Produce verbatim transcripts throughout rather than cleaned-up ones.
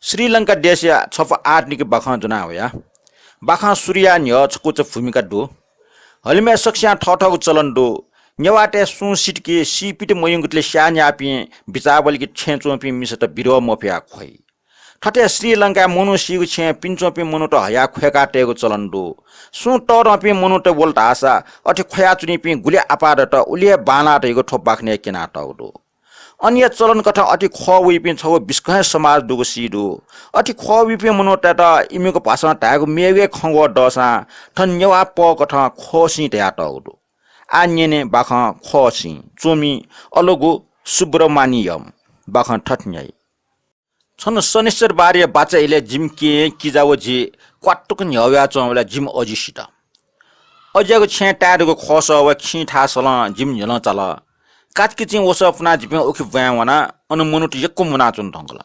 श्रीलंका देशया छपु आधुनिक बाखं ज्वना वया। बाखं सुरुया न्ह्यः छकुचा भूमिका दु। हलिमय् सकस्यां थःथःगु चलन दु। नेवाःतय् सुं सित कि सीपित मयंकुतले स्याः न्याःपिं बिचाः बलिक छेँय् च्वंपिं मिसात बिद्वः मफयाः ख्वइ। थथे श्रीलंकाय् मनू सीगु छेँय् पिने च्वंपिं मनूत हयाः ख्वय्काः तयेगु चलन दु। सुं तःधंपिं मनूत वल धाःसा अथे ख्वयाच्वनीपिं गुलि आपाः दत उलि हे बांलाः धइगु थ्व बाखनय् क्यनातःगु दु। अन हे चलन कथं अथे ख्वः वइपिं छगू बिस्कं हे समाज दुगु सी दु। अथे ख्वः वइपिं मनूतय्त इमिगु भाषां धायेगु मेगु हे खँग्वः दःसां थन नेवाः पः कथं ख्वःसिं धयातःगु दु। आः न्यने बाखं ख्वःसिं, च्वमि अलगु सुब्रमणियम। बाखं थथे न्ह्याइ। छन्हु शनिश्चरबारया बाचा इलय् जिमि केहेँ किजा व जि क्वातुक न्ह्यः वयाच्वंबलय् जिमि अजि सित। अज्याःगु छेँय् ताय् दुगु ख्वःसः व खिं थासलं जिमि न्ह्यलं चाल। काचकिचिं वसः पुनाः जिपिं उखे ब्वाँय् वना। अन मनूत यक्व मुनाच्वने धुंकल।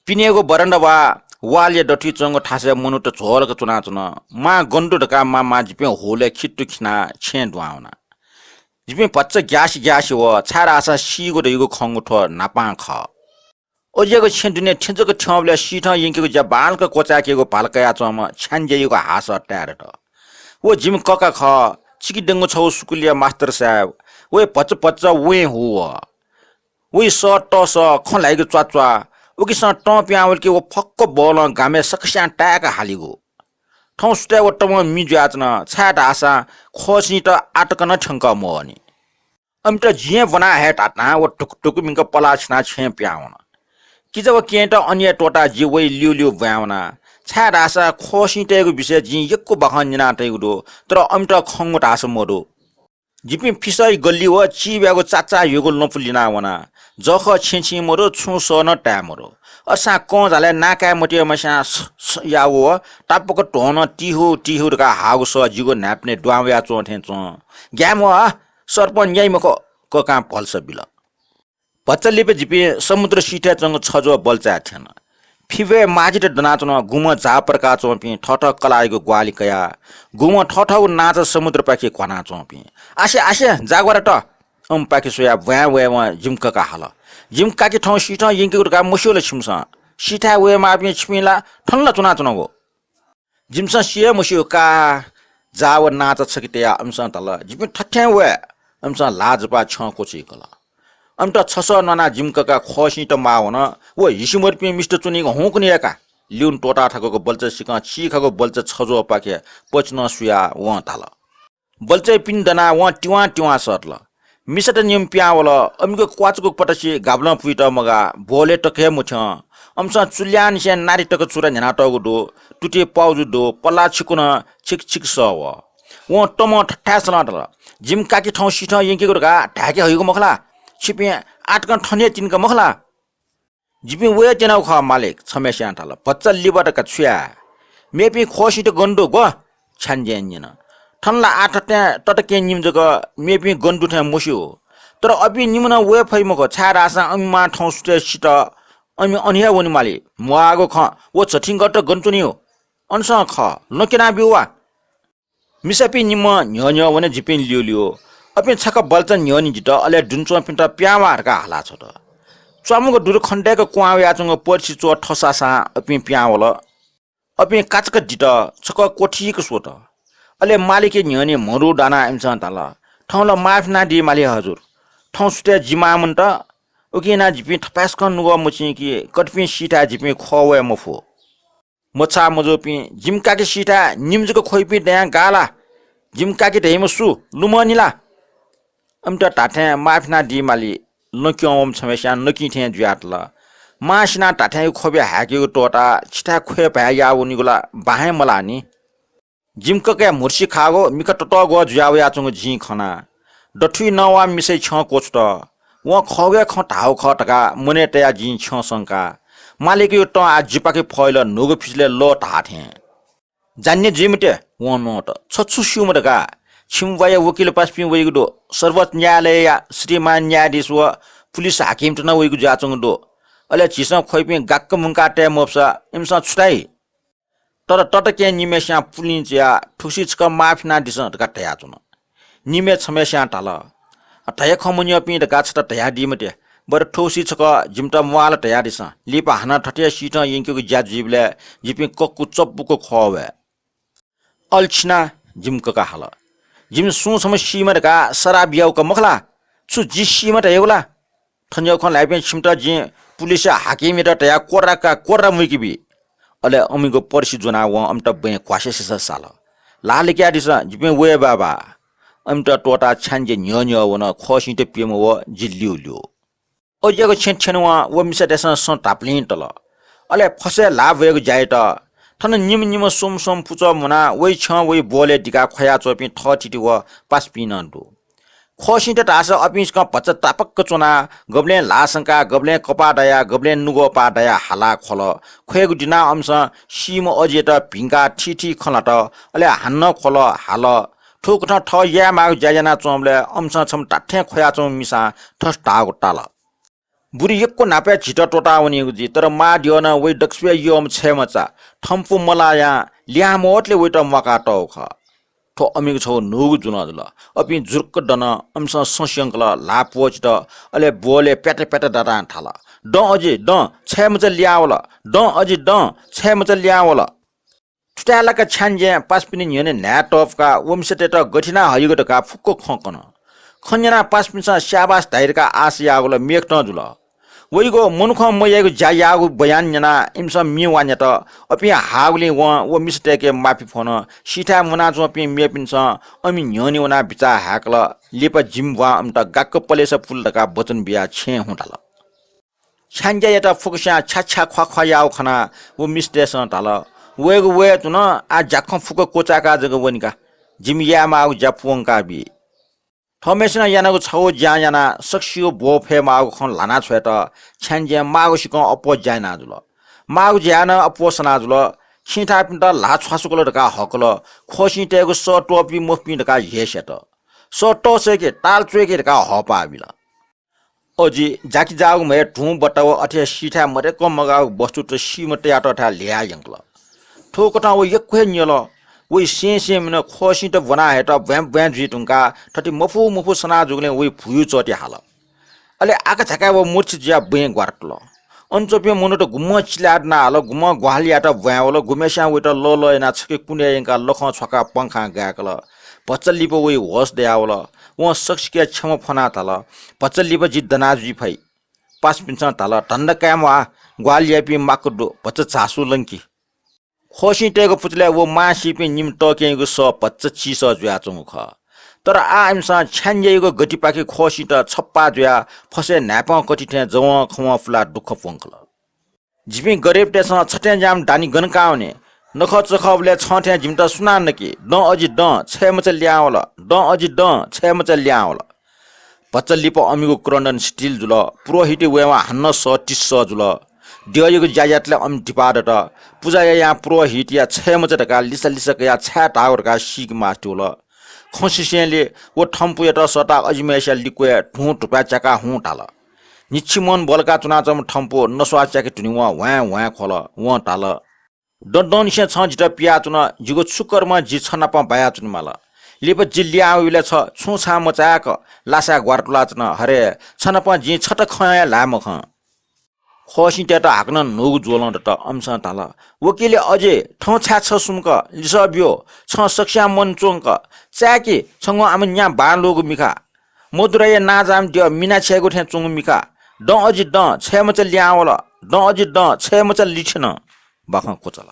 पिनेगु बरन्दा वा वालया दथुइ च्वंगु थासय् मनूत झ्वलक च्वनाच्वन। मां गन दु धकाः मां मां जिपिं हुलय् खित्तु खिनाः छेँय् दुहां वना। जिपिं भचा ग्यासे ग्यासे वः, छाय्धाःसा सीगु धइगु खंगु थ्व न्हापां खः। अज्याःगु छेँ दुने थें जक थ्यंबलय् सीथं यंकेगु ज्या बांलाक क्वचाय्केगु भाला कयाच्वंम्ह छ्याञ्जेयागु हासः ताये दत। व जिमि कका खः, चिकिद्यंगु छगू स्कूलया मास्तर साहेब। वया भचा भचा वें हू वः। वइ सः तःसः, खँ ल्हाइगु च्वाच्वा। उकिसं तं पिहां वल कि व फक्व बलं गामय् सकस्यां ताय्का हालीगु। थौं सुथय् व तमं मि जुयाच्वन, छाय्धाःसा ख्वःसिंत आःतक नं थ्यंकः मवःनि। अमित जिं ब्वना हये धातां व धुकुधुकु मिंक पलाः छिनाः छेँय् पिहां वन। किजा व केहेँत अन हे त्वःताः जि वइ ल्यूल्यू ब्वाँय् वना, छाय्धाःसा ख्वःसिंतय्गु विषयय् जिं यक्व बाखं न्यना तइगु दु, तर अमित खंगु धाःसा मदु। जिपिं फिसःया गल्ली व चिबाय्गु चाचाः ह्यूगु लँपु लिनाः वना। जःखः छेँछिं मदु, छुं सः नं ताये मदु। असां कं झालय् नां काये मतियाम्हस्यां स, स याःगु व तापाक ध्वं नं तिहु तिहु धकाः हाःगु सः जिगु न्हाय्पनय् दुहां वयाच्वं थें च्वं। ग्याये म्वाः, सर्पं न्याइ मखु, ककां भलसा बिल। भचा लिपा जिपिं समुद्र सिथय् च्वंगु छज्वः बल्चाय् थ्यन। फिबय् माझित दनाच्वन, गुम्हं जाः पर्काच्वंपिं थःथः कलाःयागु ग्वाहालि कयाः, गुम्हं थःथःगु नांचा समुद्रपाखे घ्वानाच्वंपिं। आसे, आसे, जाग्वारात! अम्पाखे स्वयाः ब्वाँय् वयेवं जिमि ककां हाल। जिमि काकि थौं सिथं यंकेगु धकाः मस्यू ला छिमिसं? सिथाय् वयेमाःपिं छिपिं ला थन ला च्वनाच्वनागु? जिमिसं सि हे मस्यू का। जाः व नांचा छखे तयाः अमिसं धाल, जिपिं थथें वये। अमिसं ल्हाः जपाः छ्यं क्वछुइकल। अमित छसः न्वानाः जिमि कका ख्वःसिंत माः वन। व हिसिमदुपिं मिस्त च्वनीगु हुंकन यय्काः ल्यूने त्वःताः थाकूगु बल्चा सिकं चीखागु बल्चा छज्वःपाखे पचिनं सुयाः वं धाल। बल्चाय् पिने दनाः वं तिवां तिवां सःतल। मिसात निम्ह पिहां वल। अमिगु क्वाचुकु पतासि गाबलं पुइत मगाः, ब्वहलय् तक हे मथ्यं। अमिसं चुल्यानिसें नारि तक चुरा न्ह्यानातःगु दु, तुतिइ पाउजु दु, पलाः छिकु नं छिक छिक सः वः। वं तमं थथाय् सलं धाल, जिमि काकि थौं सिथं यंकेगु धकाः धाय्के हइगु मखु ला? छिपिं आःतकं थन हे तिनिक मखु ला? जिपिं वये त्यनागु खः मालिक, छम्हस्यां धाल। भचा लिबा धकाः छु याये? मेपिं ख्वःसिंत गन दु, ग्व? छ्याञ्जें न्यन। थन ला आः थथें तताकेहेँ निम्ह जक, मेपिं गन दु थें मस्यू। तर अपिं निम्ह नं वये फइ मखु, छाय्धाःसा अमि मां थौं सुथय् सित, अमि अन हे वनेमाली। म्वाःगु खँ, व झथिंगत गन च्वनी हो। अनसं खः, लँ क्यनाब्यु वा। मिसापिं निम्हं न्ह्यः न्ह्यः वने जिपिं ल्यूल्यू। अपिं छकः बल्चा न्ह्यःने जित, अले दुने च्वंपिन्त पिहां वा धकाः हाला छ्वत। च्वामुगु दुरु खनेदय्क क्वहां वयाच्वंगु पर्सि च्वः थसासां अपिं पिहां वल। अपिं काचाक दित, छकः क्वथीक स्वत। अले मालिकया न्ह्यःने म्हरु दानाः इमिसं धाल, थौं ला माफ यानादीमाली हजुर। थौं सुथय् जि मां मन्त, उकिं यानाः जिपिं थपाय्सकं नुगः मछिं कि कतःपिं सिथाय् जिपिं ख्वः वये मफु। मछाः मजूपिं, जिमि काकि सिथाय् निम्ह जक ख्वइपिं दयां गाः ला? जिमि काकि धइम्ह सु, लुमंनि ला? अमित धाथें माफ यानादीमाली, लँ क्यं वःम्ह छम्हस्यां नकिं थें जुयातल। मां सिनाः धाथेंयागु ख्वबि हाय्केगु त्वःताः छिथाय् ख्वय् भाय् याः वनीगु ला बाहें मलाःनि। जिमि ककाया म्हुतुसि खाःगु मिखा ततःग्वः जुया वयाच्वंगु जिं खना। दथुइ नवाःम्ह मिसाया छ्यं क्वछुत। वं खःगु हे खँ धाःगु खः धकाः मनय् तयाः जिं छ्यं संका। मालिकयागु तं आः जिपाखे फइल न्हूगु फिसलय् लः धाःथें। जान्ने जुइ मते, वं न्वंत। छ छु स्यूम्ह धकाः? छिमि ब्वाया वकिल पासापिं वइगु दु। सर्वोच्च न्यायालयया श्रीमान न्यायाधीश व पुलिस हाकिमत नं वइगु जुयाच्वंगु दु। अले झीसं ख्वइपिं गाक्क मुंकाः तये मफुसा इमिसं छु धाइ? तर तताकेहेँ निम्हस्यां पुलिं चुयाः थुगुसी छकः माफ यानादिसँ धकाः धयाच्वन। निम्हय् छम्हस्यां धाल, धया खँ मन्यंपिं धकाः छता धयादी मते। बरु थ्व सी छकः जिमित म्वाःल धयादिसँ। लिपा हानं थथे सीथं यंकेगु ज्या जुइबलय् जिपिं कक्कु चब्बुक ख्वः वये। अले छिनाः जिमि ककां हाल, जिमि सुं छम्ह सीम्ह धकाः सराप बियागु का मखु ला? छु जि सीम्ह धयागु ला? थज्याःगु खँ ल्हाइपिं छिमित जिं पुलिसया हाकिमयात धयाः कोर्रा का कोर्रा मुइके बी। अले अमिगु पर्सि ज्वनाः वं अमित बँय् घ्वासेसेस साल। ल्हाः लिकयादिसँ, जिपिं वये बाबा। अमित त्वःताः छ्याञ्जे न्ह्यः न्ह्यः वन, ख्वःसिंत प्यम्ह व जि ल्यूल्यू। अज्याःगु छेँ थ्यनेवं व मिसातय्सं सँ धापलिं तल। अले फसय् ल्हाः ब्वयेगु ज्या यात। थन निम्ह निम्ह स्वम्ह स्वम्ह पुचः मुनाः वइ छ्यं वइ ब्वहलय् दिकाः ख्वयाच्वंपिं थःथिति व पासापिं नं दु। ख्वःसिंत धाःसा अपिंसकं भचा तापाक्क च्वनाः गबलें ल्हाः संकाः, गबलें कपाः दयाः, गबलें नुगः पाः दयाः हालाः ख्वल। ख्वयेगु दिनाः अमिसं सीम्ह अजियात भिंकाः थीथी खँ ल्हात। अले हानं ख्वल, हाल। थुकथं थः यायेमाःगु ज्या यानाच्वंबलय् अमिसं छम्ह धात्थें ख्वयाच्वंम्ह मिसां थथे धाःगु ताल। बुरी यक्व न्हापाय् झीत त्वःताः वनीगु जुइ, तर मां द्यः नं वइ दक्वसिबय् यःम्ह छय्मचा थम्पु मलायां लिहां मवतले वइत म्वाकातःगु खः। थ्व अमिगु छगू न्हूगु जुलं जुल। अपिं जुरुक्क दन, अमिसं सँ स्यंकल, ल्हाः प्वःचित, अले ब्वहलय् प्यात प्यात दादां धाल, दँ अजि, दँ, छय्मचा लिहां वल, दँ अजि, दँ, छय्मचा लिहां वल। थुथाय् लाक्क छ्याञ्जें पासापिनि न्ह्यःने न्हाय् तःपुकाः व मिसातय्त गथे यानाः हइगु धकाः फुक्क खँ कन। खँ न्यनाः पासापिन्सं स्याबास धाइ धकाः आशा याःगु ला मेकथं जुल। वइगु मनुखं मयाइगु ज्या याःगु बयान न्यनाः इमिसं मि वान्यात। अपिं हाःगुलिं वं व मिसातय्के माफी फ्वन। सीथाय् मुनाच्वंपिं मेपिन्सं अमि न्ह्यःने वनाः बिचाः हाय्कल। लिपा जिमि ब्वां अमित गाक्क पलेसा पुल धकाः वचन बियाः छेँय् हुँ धाल। छ्याञ्जेयात फुक्कस्यां छ्याछ्या ख्वाख्वा याःगु खनाः व मिसातय्सं धाल, वयेगु वये धुन, आः ज्याखँ फुक्क क्वचाय्काः जक वनि का। जिमि यायेमाःगु ज्या पूवंका बी। थःम्हेसिनं यानागु छगू ज्यां यानाः सकसिगु ब्वः फयेमाःगु खँ ल्हाना छ्वयेत छ्याञ्जें माःगु सिकं अप्वः ज्या याना जुल। माःगु ज्याय् नं अप्वः सना जुल। खिंथाःपिन्त ल्हाः छ्वासुकल धकाः हकल। ख्वःसिंतय्गु सः त्वःपी मफुपिं धकाः हेस्यात। सः तःसय्के, ताल च्वय्के धकाः हःपाः बिल। अजि जाकिजाःगु म्हय् धुँ बता व अथे हे सीथाय् मदय्क मगाःगु वस्तुत सीम्ह तयातःथाय् ल्ह्याः यंकल। थुकथं व यक्व हे न्यल। वइ सें सें मिन ख्वःसिंत ब्वना हयेत ब्वाँय् ब्वाँय् जुइ धुंकाः थथे मफु मफु सना जूगुलिं वइ भुयु चःति हाल। अले आकाझाकाय् व मूर्छित जुयाः बँय् ग्वारातल। अन च्वंपिं मनूत गुम्हं चिल्लाय् दना हाल, गुम्हं ग्वाहालि यायेत ब्वाँय् वल, गुम्हस्यां वइत लःलः यानाः छखे कुन्हय् यंकाः लखं छ्वाकाः पंखां गाय्कल। भचा लिपा वइ होश दयावल। वं सकसिके क्षमा फ्वनाः धाल, भचा लिपा जि दना जुइ फइ। पासापिन्सं धाल, धन्दा काये म्वाः, ग्वाहालि याइपिं माक्क दु, भचा झासु लंकि। ख्वःसिंतय्गु पुचलय् व मां सीपिं निम्ह तःकेगु सः भचा चिसः जुयाच्वंगु खः। तर आः इमिसं छ्याञ्जेयागु गतिपाखे ख्वःसिंत छप्पा जुयाः फसय् न्हाय्पं कथि थें जवं खवं पुलाः दुःख प्वंकल। जिपिं गरीबतय्सं छथें ज्याःम्ह दानि गन काः वने? नखःचखःबलय् छं थें जिमित सुनां नकी? दँ अजि दँ, छय्मचा लिहां वल। दँ अजि दँ, छय्मचा लिहां वल। भचा लिपा अमिगु क्रन्दन सिथिल जुल। पुरोहित वयेवं हानं सः तिसः जुल। द्यःयागु ज्या यातले अमि दिपाः दत। पुजा यायां पुरोहितया छय्मचा धकाः लिसा लिसा कयाः छाय् धाःगु धकाः सीके मास्ति वल। खँ सिसेंलि व थम्पुयात सःताः अजिम्हस्या लिक्वय् धुँ धुपाय् च्याकाः हुँ धाल। न्हिच्छि मन ब्वलका च्वनाच्वंम्ह थम्पु नस्वाः च्याके धुनेवं ह्वाँय् ह्वाँय् ख्वल। वं धाल, दँदँनिसें छं जितः पियाच्वन, जिगु छु कर्मं जि छ नाप बायाच्वनेमाल? लिपा जि लिहां वइबलय् छ छुं छां मचाय्क लासाय् ग्वारातुलाच्वन। हरे, छ नाप जिं छता खँ हे ल्हाये मखं। ख्वःसिंतय्त हाकनं न्हूगु ज्वलं दत। अमिसं धाल, वकिल अजि, थौं छाय् छ सुम्क? लिसः ब्यु, छं सकस्यां मन च्वंक। चाय्कि, छंगु आम न्या बांलाःगु मिखा। मदुराया नांजाःम्ह द्यः मिनाछ्याइगु थें च्वंगु मिखा। दँ अजि दँ, छय्मचा लिहां वल। दँ अजि दँ, छय्मचा लिथ्यन। बाखं क्वचाल।